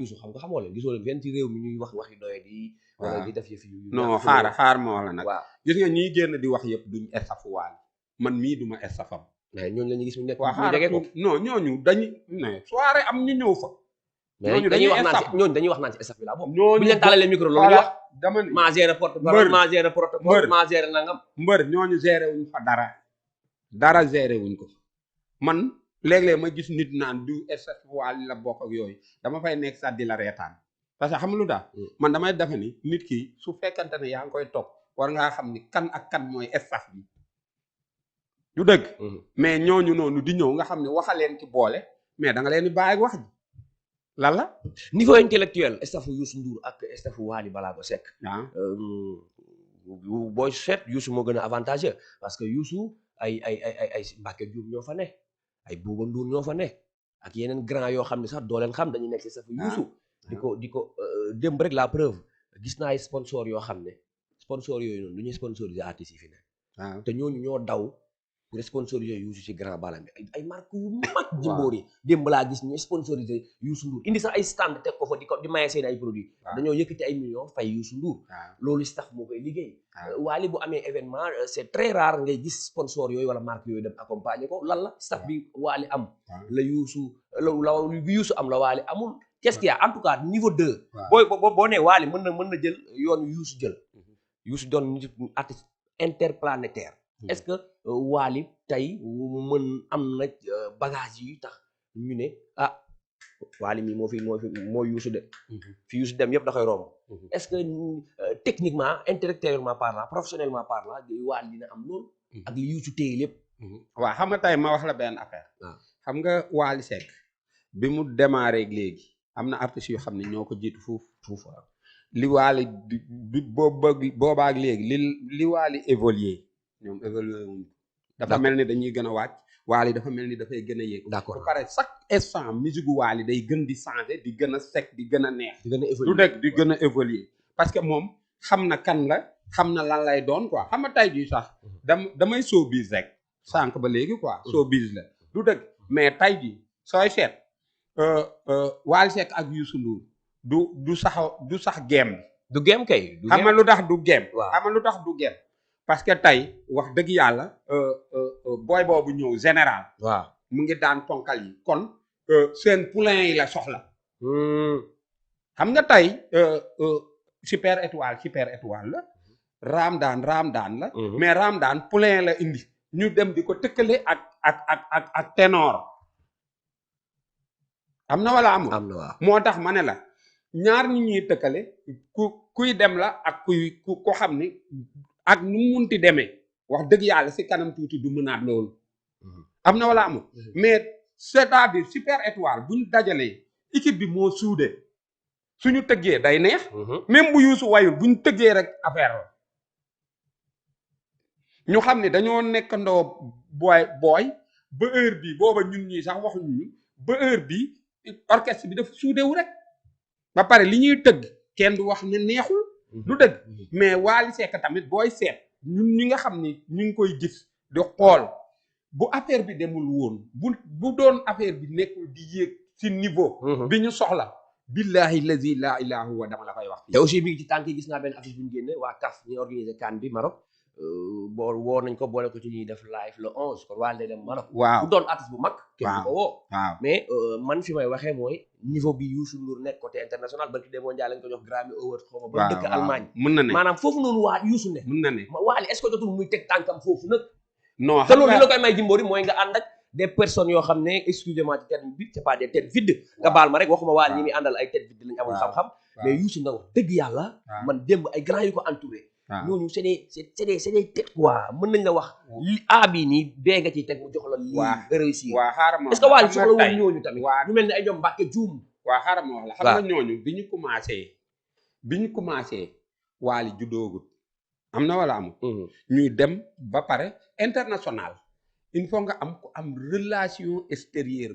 Youssou xam nga xamoo leen gisoo leen fenn ci réew mi ñuy wax waxi doye di wala di def yëf yu non xaar ma wax la nag waaw gis nga ñiy génn di wax yëpp duñ estafu Wally man mii duma estafam mais ñooñu la ñu gis mu nekk waa mu xaar jege ko non ñooñu dañu ne soirée am ñu ñëw fa ñooñu dañuy wax naan estaf ci ñooñu dañuy wax naan ci staff bi laa bokk ñooñu bu ñu leen taalalee micro loolu ñu wax dama ni maa géré porte-parole maa géré protocole maa géré nangam mbër ñooñu géré wuñ fa dara géré wuñ ko man léeg-léeg ma gis nit naan du estaf Wally la bokk ak yooyu dama fay nekk sax di la reetaan parce que xam lu daal man damay defe ni nit ki su fekkante ne yaa ngi koy topp war ngaa xam ni kan ak kan mooy staff bi du dëgg mais ñooñu noonu di ñëw nga xam ne waxaleen ci boole mais da nga leen di bàyyi ak wax ji lan la niveau intellectuel staffu Youssou Ndour ak staffu Wally Ballago Seck waaw booy seet Youssou moo gën a avantageux parce que Youssou ay Mbacké Diouf ñoo fa ne ay Bouba Ndour ñoo fa ne ak yeneen grand yoo xam ne sax doo leen xam dañuy nekk ci staffu Youssou di ko démb rek la preuve gis naa ay sponsor yoo xam ne sponsor yooyu noonu du ñuy sponsoriser artistes yi fi ne te ñooñu ñoo daw pour sponsoriser Youssou ci grand balam bi ay marque yu mag jimboor yi démb laa gis ñu sponsoriser Youssou Ndour indi sax ay stand teg ko fa di maye seen ay produits dañoo yëkkati ay millions fay Youssou Ndour loolu staff moo koy liggéey Wally bu amee événement c'est très rare ngay gis sponsor yooyu wala marque yooyu dem accompagner ko lan la staff bi Wally am la Youssou bi Youssou am la Wally amul qu'est-ce qu'il y a en tout cas niveau 2 boo nee Wally mën na jël yoon Youssou jël Youssou doon artiste interplanétaire est-ce que Wally tey mën am na bagage yi tax ñu ne ah Wally mi moo Youssou de fi Youssou dem yëpp da koy romb est-ce que techniquement intellectuellement parlant professionnellement parlant Wally dina am loolu ak li Youssou téye lépp waaw xam nga tey ma wax la benn affaire xam nga Wally Seck bi mu démarré léegi am na artistes yoo xam ne ñoo ko jiitu fuuf li Wally bi boobaak léegi li Wally évolué ñoom évolué wuñ dafa mel ni dañuy gën a wàcc Wally dafa mel ni dafay gën a yéeg d'accord ba pare chaque instant musique gu Wally day gën di changer di gën a sec di gën a neex di gën a évoluer lu dëgg di gën a évoluer parce que moom xam na kan la xam na lan lay doon quoi xam nga tey jii sax damay showbiz rek sànq ba léegi quoi showbiz la lu dëgg mais tey jii sooy seet Wally Seck ak Youssou Ndour du sax game du game kay xam nga lu tax du game waaw xam nga lu tax du game parce que tey wax dëgg yàlla booy boobu ñëw général waaw mu ngi daan ponkal yi kon seen poulain yi la soxla xam nga tey super étoile la raam daan la mais raam daan poulain la indi ñu dem di ko tëkkale ak ténor am na wala amul am na waaw moo tax ma ne la ñaar ñi ñuy tëkkale kuy dem la ak ko xam ni ak nu munti demee wax dëgg yàlla si kanam tuuti du mënaat loolu am na wala amul mais c'est-à-dire super étoile buñ dajalee équipe bi moo suude suñu tëggee day neex même bu Youssou wayul buñ tëggee rek affaire la ñu xam ne dañoo nekkandoo booy ba heure bi booba ñun ñii sax waxuñu ñu ba heure bi orchestre bi dafa suudewu rek ba pare li ñuy tëgg kenn du wax ne neexul du dëgg mais Wally Seck tamit booy seet ñun ñi nga xam ni ñu ngi koy gis di xool bu affaire bi demul woon bu doon affaire bi nekkul di yéeg ci niveau bi ñu soxla billahi lazi la ilaha huwa dama la koy wax te aussi bi ci tànk yi gis naa benn affiche bu ñu génne waa CAF ñu organisé CAN bi Maroc woo nañ ko boole ko ci ñuy def live le 11 kon Wally day dem Maroc waaw bu doon artiste bu mag kenn du ko woo waaw mais man fi may waxee mooy niveau bi Youssou Ndour nekk côté international barki demoo Ndiaye lañ ko jox Grammy Award xaw ma ba dëkk Allemagne mën na ne maanaam foofu noonu waa Youssou ne mën na ne Wally est-ce que jotul muy teg tànkam foofu nag non te loolu li la koy may Jimbori mooy nga ànd ak des personnes yoo xam ne excusez-moi ci terme bi c'est pas des têtes vides nga baal ma rek waxuma Wally ñi muy àndal ay têtes vides lañ amul xam-xam mais Youssou nga wax dëgg yàlla man démb ay grands yu ko entouré ñooñu c'est des têtes quoi mën nañ la wax li a bii nii bee nga ciy teg mu jox la lii nga réussir waaw xaaral ma est-ce que Wally soxla woon ñooñu tamit ñu mel ne ay ñoom Mbacké Dioum waaw xaaral ma wax la xam nga ñooñu bi ñu commencé Wally juddoogut am na wala amul ñuy dem ba pare international il faut nga am relation extérieure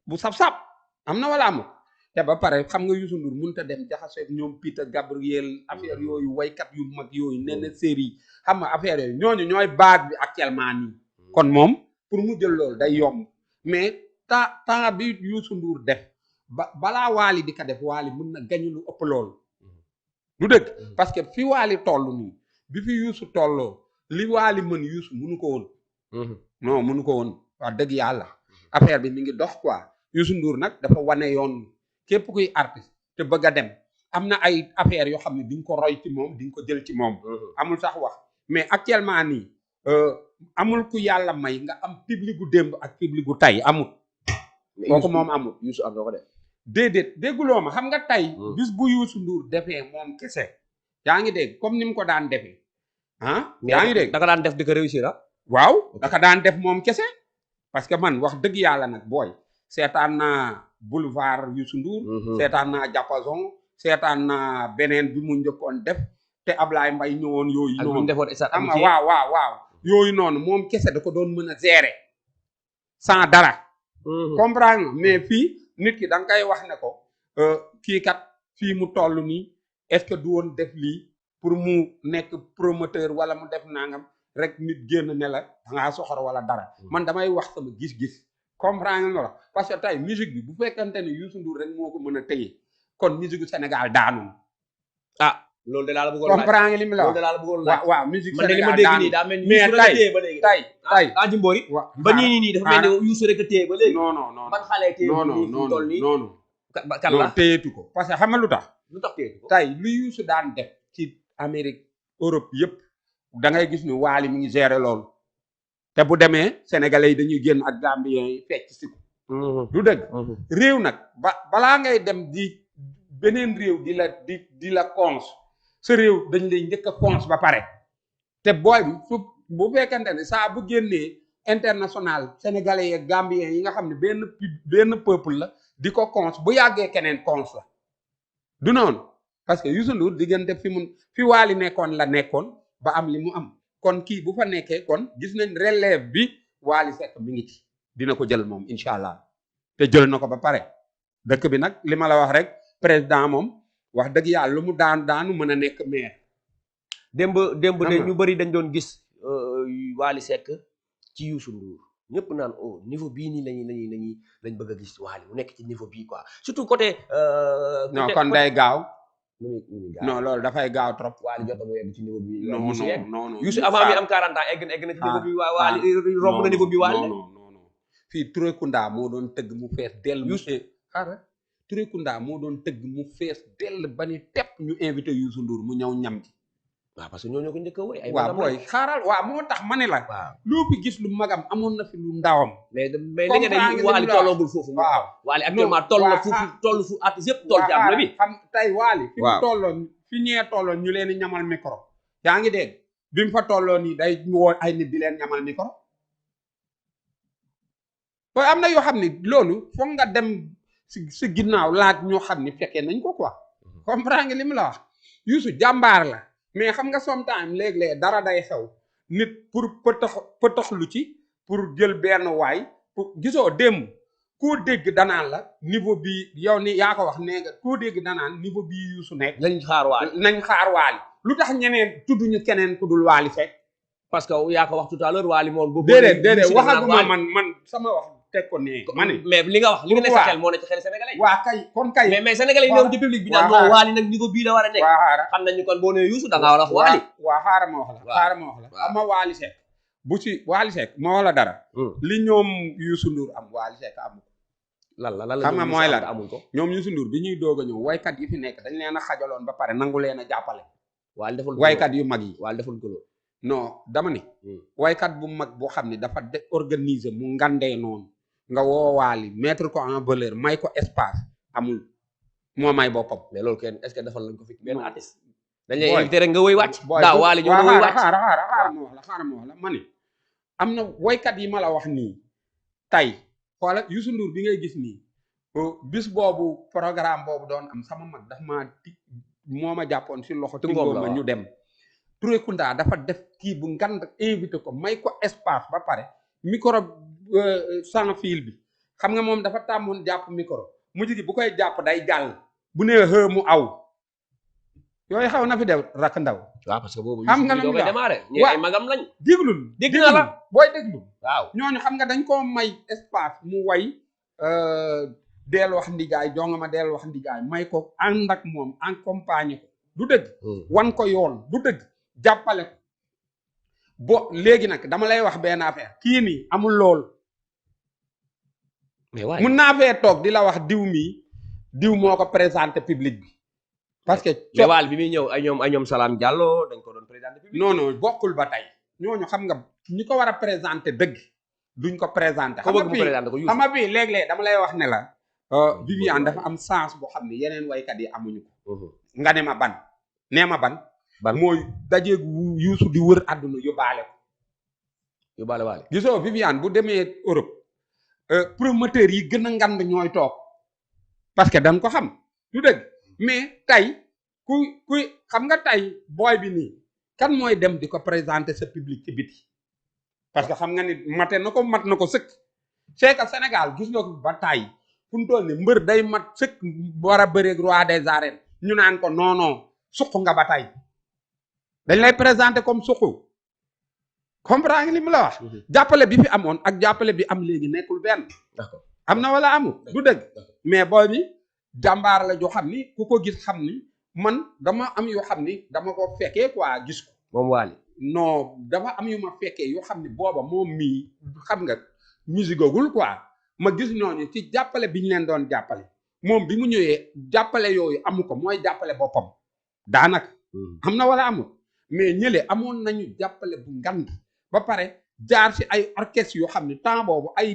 bu saf-saf am na wala amul te ba pare xam nga Youssou Ndour mënut a dem jaxasoo ak ñoom Peter Gabriel affaire yooyu waykat yu mag yooyu nee na série xam nga affaire yooyu ñooñu ñooy base bi actuellement nii kon moom pour mu jël loolu day yomb mais temps bi Youssou Ndour def balaa Wally di ko def Wally mën na gañu lu ëpp loolu du dëgg parce que fi Wally toll nii bi fi Youssou tolloo li Wally mën Youssou mënu ko woon non mënu ko woon wax dëgg yàlla affaire bi mi ngi dox quoi Youssou Ndour nag dafa wane yoon képp kuy artiste te bëgg a dem am na ay affaires yoo xam ne di nga ko roy ci moom di nga ko jël ci moom amul sax wax mais actuellement nii amul ku yàlla may nga am public gu démb ak public gu tey amul kooku moom amul Youssou am na ko def déedéet dégguloo ma xam nga tey bis bu Youssou Ndour defee moom kese yaa ngi dégg comme ni mu ko daan defee yaa ngi dégg da nga daan def di ko réussir waaw daka daan def moom kese parce que man wax dëgg yàlla nag booy seetaan naa boulevard Youssou Ndour seetaan naa Diapason seetaan naa beneen bi mu njëkkoon def te Ablaye Mbaye ñëwoon yooyu noonu xam nga waaw yooyu noonu moom kese da ko doon mën a gérer sans dara comprendre mais fii nit ki da nga koy wax ne ko kii kat fii mu toll nii est-ce que du woon def lii pour mu nekk promoteur wala mu def nangam rek nit génn ne la dangaa soxor wala dara man damay wax sama gis-gis comprendre nga la parce que tey musique bi bu fekkante ne Youssou Ndour rek moo ko mën a téye kon musique Sénégal daanu loolu de laa la bëggoon laaj comprendre nga li mu la loolu de laa la bëggoon laaj waaw musique man de li ma Sénégal dégg nii daa mel ni mais Youssou rek a téye ba léegi tey Jimbori ba nii dafa mel ni Youssou rek a téye ba léegi non man xale téye nii toll nii non kan la téyetu ko parce que xam nga lu tax téyetu ko tey lu Youssou daan def ci Amérique Europe yëpp da ngay gis ni Wally mi ngi gérer loolu te bu demee sénégalais yi dañuy génn ak gambien yi fecc si ko du dëgg réew nag balaa ngay dem di beneen réew di la cons sa réew dañ lay njëkk a cons ba pare te booy bi su bu fekkante ne saa bu génnee international sénégalais yeeg gambien yi nga xam ne benn peuple la di ko cons bu yàggee keneen cons la du noonu parce que Youssou Ndour diggante fi Wally nekkoon la nekkoon ba am li mu am kon kii bu fa nekkee kon gis nañ relève bi Wally Seck mi ngi ci dina ko jël moom incha allah te jël na ko ba pare dëkk bi nag li ma la wax rek président moom wax dëgg yàlla lu mu daanu mën a nekk maire. démb de ñu bëri dañ doon gis Wally Seck ci Youssou Ndour ñëpp naan niveau bii nii lañ bëgg a gis Wally mu nekk ci niveau bii quoi surtout côté. non kon day gaaw. non loolu dafay gaaw trop. Wally jot na mu yegg ci niveau bi. non Youssou avant mi am 40 ans egg na ci niveau bi Wally romb na niveau bi Wally. non fii Touré Kunda moo doon tëgg mu fees dell. Youssou xaaral Touré Kunda moo doon tëgg mu fees dell ba ni tepp ñu invité Youssou Ndour mu ñëw ñam ci. waaw parce que ñoo ko njëkk a woy ay waaw booy xaaral waaw moo tax ma ne la. waaw loo fi gis lu magam amoon na fi lu ndawam. mais li nga ne Wally tolloogul foofu. waaw Wally actuellement toll fu artiste yëpp toll ci àdduna bi. xam tey Wally fi mu tolloon fi ñee tolloon ñu leen di ñamal micro. yaa ngi dégg bi mu fa tolloon nii day woo ay nit di leen ñamal micro. booy am na yoo xam ne loolu foog nga dem si ginnaaw laaj ñoo xam ne fekkee nañ ko quoi. comprendre nga li mu la wax Youssou jàmbaar la. mais xam nga sometimes léeg-léeg dara day xew nit pour pëtaxlu ci pour jël benn waay pour gisoo démb koo dégg danaan la niveau bi yow ni yaa ko wax nee nga koo dégg danaan niveau bi Youssou nekk nañ xaar Wally lu tax ñeneen tudduñu keneen ku dul Wally Seck parce que yaa ko wax tout à l'heure Wally moom boobu déedéet waxaguma man sama wax teg ko nee ma ne mais li nga wax li nga ne sa xel moo ne ci xel sénégalais yi waa kay kon kay mais sénégalais yi ñoom ci public bi naan non Wally nag niveau bii la war a nekk xam nañu kon boo nee Youssou da ngaa war a wax Wally waa xaaral ma wax la ama Wally Seck bu ci Wally Seck moo wax la dara li ñoom Youssou Ndour am Wally Seck amu ko lan xam nga mooy lan amuñ ko ñoom Youssou Ndour bi ñuy doog a ñëw waykat yi fi nekk dañ leen a xajaloon ba pare nangu leen a jàppale Wally deful waykat yu mag yi Wally deful ko loolu non dama ni waykat bu mag boo xam ne dafa organiser mu ngandee noonu nga woo Wally mettre ko en valeur may ko espace amul moo may boppam mais loolu kenn est-ce que defal lañ ko fi benn artiste dañ lay invité rek nga woy wàcc daaw Wally ñoo woy wàcc xaaral ma wax la ma ni am na waykat yi ma la wax nii tey xoola Youssou Ndour bi ngay gis nii bis boobu programme boobu doon am sama mag daf moo ma jàppoon si loxo tingoom ma ñu dem Touré Kunda dafa def kii bu ngand invité ko may ko espace ba pare micro sans fil bi xam nga moom dafa tàmmoon jàpp micro mujj gi bu koy jàpp day jàll bu nee xë mu aw yooyu xaw na fi def rak ndaw waaw parce que boobu xam nga lu démarré ñi ay magam lañ déglul dégg na la booy déglu waaw ñooñu xam nga dañ koo may espace mu way deel wax ndijaay jongama deel wax ndijaay may ko ànd ak moom accompagner ko du dëgg wan ko yoon du dëgg jàppale ko bo léegi nag dama lay wax benn affaire kii nii amul loolu mais waaye mun naa fee toog di la wax diw mii diw moo ko présenté public bi parce que mais waal bi muy ñëw ay ñoom Salam Diallo dañ ko doon présenté public non non bokkul ba tey ñooñu xam nga ñi ko war a présenté dëgg duñ ko présenté ko bëgg mu présenté ko Youssou xam nga bii léeg-léeg dama lay wax ne la Viviane dafa am sens boo xam ne yeneen waykat yi amuñu ko nga ne ma ban nee ma ban mooy dajeeg Youssou di wër àdduna yóbbaale ko yóbbaale waale gisoo Viviane bu demee Europe promoteurs yi gën a ngand ñooy toog parce que dañ ko xam du dëgg mais tey kuy xam nga tey booy bi nii kan mooy dem di ko présenter sa public ci biti parce que xam nga ni mat na ko sëkk c'est que Sénégal gis nga ko ba tey fu mu toll ni mbër day mat sëkk war a bëreeg roi des arènes ñu naan ko non suq nga ba tey dañ lay présenter comme suq comprends nga li mu la wax jàppale bi fi amoon ak jàppale bi am léegi nekkul benn d'accord am na wala amul du dëgg mais booy bi jàmbaar la joo xam ni ku ko gis xam ni man dama am yoo xam ni dama ko fekkee quoi gis ko moom waali non dafa am yu ma fekkee yoo xam ni booba moom mii xam nga musigagul quoi ma gis ñooñu ci jàppale bi ñu leen doon jàppale moom bi mu ñëwee jàppale yooyu amu ko mooy jàppale boppam daanaka am na wala amul mais ñële amoon nañu jàppale bu ngand ba pare jaar ci ay orchestre yoo xam ne temps boobu ay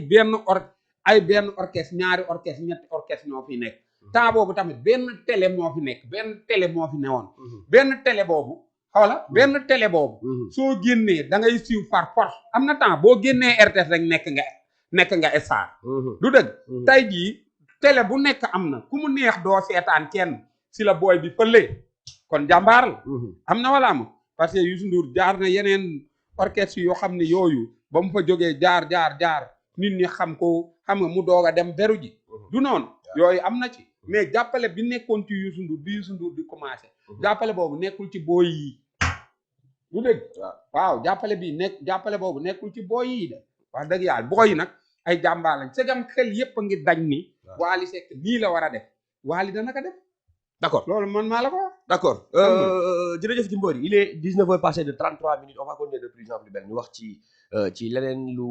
benn orchestre ñaari orchestre ñetti orchestre ñoo fi nekk temps boobu tamit benn télé moo fi nekk benn télé moo fi newoon benn télé boobu xoola benn télé boobu soo génnee da ngay siiw par force am na temps boo génnee RTS rek nekk nga star du dëgg tey jii télé bu nekk am na ku mu neex doo seetaan kenn si la booy bi fële kon jàmbaar la am na wala am parce que Youssou Ndour jaar na yeneen orchestre yoo xam ne yooyu ba mu fa jógee jaar nit ñi xam ko xam nga mu doog a dem beru ji du noonu yooyu am na ci mais jàppale bi nekkoon ci Youssou Ndour bi Youssou Ndour di commencé jàppale boobu nekkul ci booy yi du dëgg waaw jàppale boobu nekkul ci booy yi de wax dëgg yàlla booy yi nag ay jàmbaar lañ segam xel yépp a ngi dañ ni Wally Seck lii la war a def Wally dana ko def d'accord loolu man maa la ko wax d'accord jërëjëf Jimbori il est 19h passé de 33 minutes on va continuer de plus en plus belle ñu wax ci leneen lu